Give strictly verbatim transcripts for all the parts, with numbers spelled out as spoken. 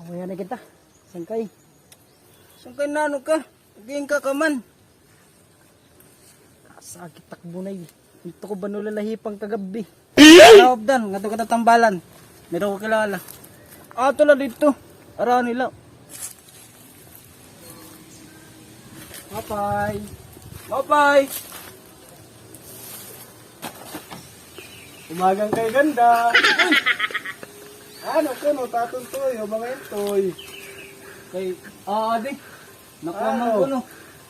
Uwi na kita. Sangkay. Sangkay, nano ka? Nag-iingka ka man. Sakit takbo na eh. Ito ko ba nulalahi pang kagabi? Laob dan, ngadto kita tambalan. Meron ko kilala. Ato la dito. Ara nila. Mapay. Mapay. Umagang kay ganda. Uy! Ano ko, no, taton toy, o mga intoy. Kay, ah, adi. Nakuha man ko, no.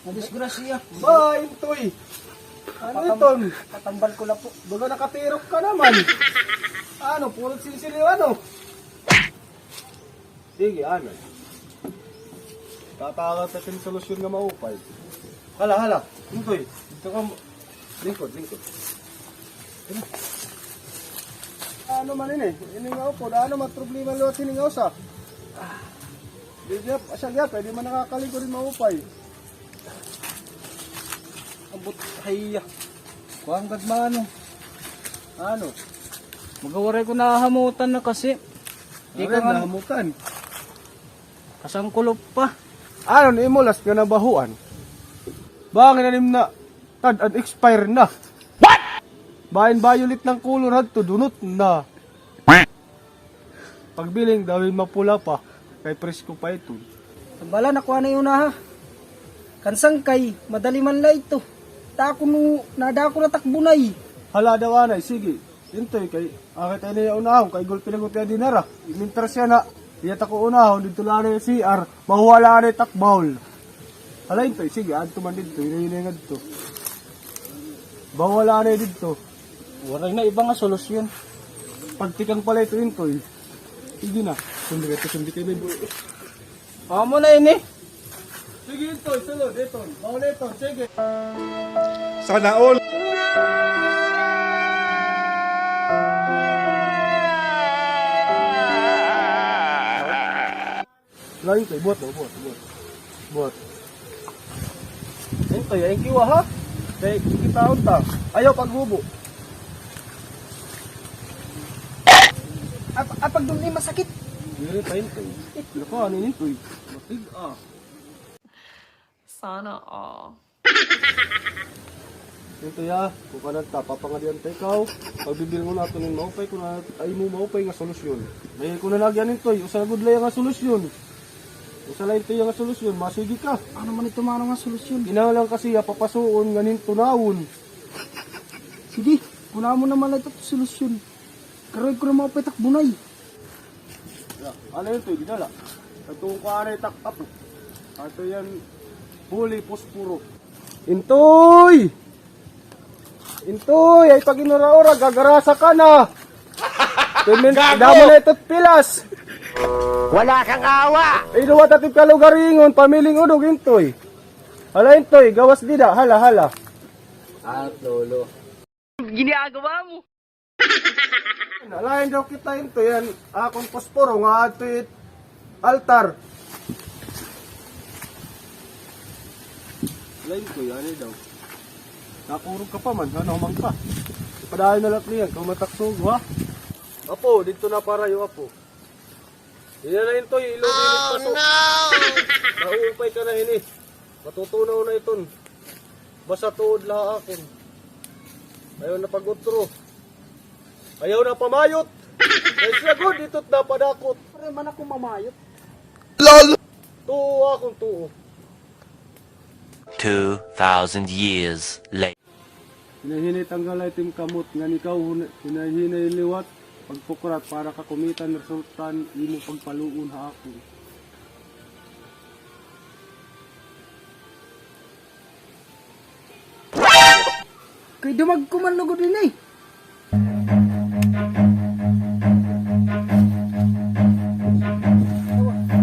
Nadisgrasya. Ba, intoy. Ano iton? Patambal ko la po. Baga nakatirok ka naman. Ano, puro sinsiliw, ano? Sige, ano? Tatagan ta hin solusyon nga maupay. Hala, hala. Intoy, dito ka mo. Lingkod, lingkod. Ano man ini? Ini nga upod. Ano man problema liwat ini nga usa? Di, di, siya gyapon, di man nakakalingkod hin maupay. Abot, haya. Kuan gad man, ano? Ano? Magawaray ko nahahamutan na kasi. Di ka nga nahamutan. Kasangkulop pa. Ano ni imo last nga nabahuan? Bangin anim na tad-an, expire na. What? Bain violet na an kulor hadto, dunot na. Pagbiling daw, mapula pa, kay presko pa iton. Tambala, nakuha na iton, ha. Kan sangkay, madali man la ito. Dako no, nadako na takbo na, eh. Hala daw anay, sige. Intoy, kay akit ini unahon, kay gulpi na gud iya dinara. Mintras yana, iya ta ko unahon, didto la anay C R, mahuwa la anay takbaw. Hala, intoy, sige, adto man didto, hinay-hinay ngadto. Mahuwa la anay didto. Waray na iba nga solusyon. Pagtikang pala ito, intoy. Sige na. Sundi ka, sundi ka, may bu-, amo na ini. Sige, intoy, sulod, iton. Mauli iton, sige. Sana all. Lain kay, buhat daw, buhat, buhat. Buhat. Intoy, ay kiwa, ha? Kay kitaon ta. Ayaw paghubo. Ap-, apag dun ni masakit. Diri pa, intoy. Naku, ano, intoy? Matig, ah. Sana all. Intoy, ha, kukuanan ta, papangadian ta ikaw. Pagbibilngon naton hin maupay, kun ano it imo maupay nga solusyon. May kun ano agyan, intoy, usa gud la iya nga solusyon. Usa la, intoy, iya nga solusyon, masigi ka. Ano man ito, mano, nga solusyon? Kinahanglan ka siya papasuon ngan hin tunawon. Sige, kun amo naman la ito solusyon. Karoy ko na maupay takbo na, eh. Ano, intoy, gidala? Ito ko anay tak-, apo. Ato yan, huli, posporo. Intoy! Intoy, ay pag-inura-ura, gagarasa ka na. Gago! Damo na ito't pilas. Wala kang awa! Inuwat at kalugaringon, pamiling unog, intoy. Hala, intoy, gawas dida, hala, hala. Ah, lolo. Ginagawa mo? Alain daw kita, intoy, an akon posporo nga adto it altar. Alain ko, yan daw. Nakurog ka pa man, ano man ka. Padayon na la niyan, kung mataksugo, ha? Apo, dito na para yung apo. Iya na, intoy, ilo, init paso. Nauupay ka na hini. Matutunaw na iton. Basta tuod la ha akon. Ayaw na pag-utro. Ayaw na pamayot. Kay siya gud, ito't napadakot. Pare man ako mamayot. Lol! Tuo akon tuo. Two thousand years later. Hinay-hinay tanggala iton kamot ngan ikaw, hinay-hinay liwat pagpukrat para ka kumita hin resulta han imo pagpaluon ha akon. Kay dumagko man lugod ini.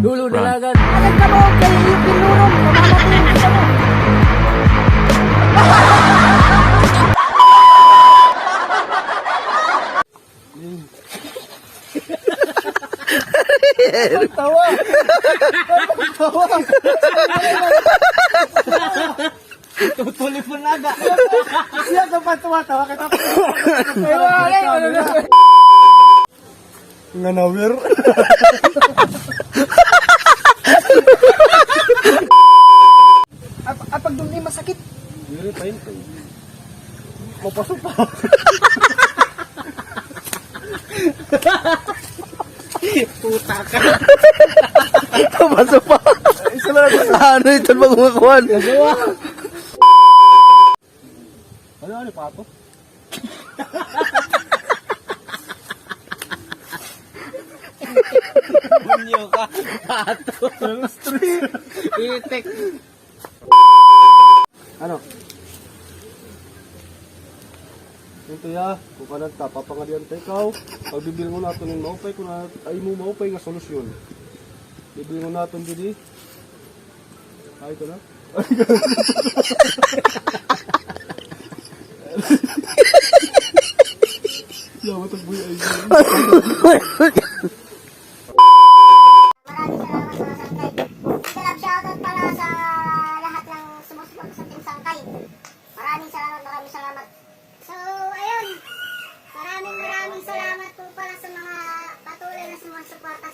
Dulo dalagan. Ay, kamo, kay iyo pinurong, mamamatay kita mo. Tawa! Tawa! Tutuli po na aga. Siya ka pa tuwa-tawa, kita pa. Ay, ay, ay, ay, ay. Nga nawir. Mapasupa. Puta ka. Mapasupa. Isa na lang. Ano ito, mga kuwan? Nagawa. Ano, ano, pato? Bunyo ka. Pato. Itik. Ano? Ito ya, kung kanan ta, papangalian ta ikaw. Pagbibilingon naton nin maupay, kung na, ay mo maupay nga solusyon. Bibilingon naton didi. Ay, ito na. Yawa, tagboy, ay. Maraming salamat, mga sangkay. Big love shoutout pala sa lahat ng sumusuporta sa Team Sangkay. Maraming salamat, maraming salamat. So, ayun. Maraming, maraming salamat po pala sa mga patuloy na sumusuporta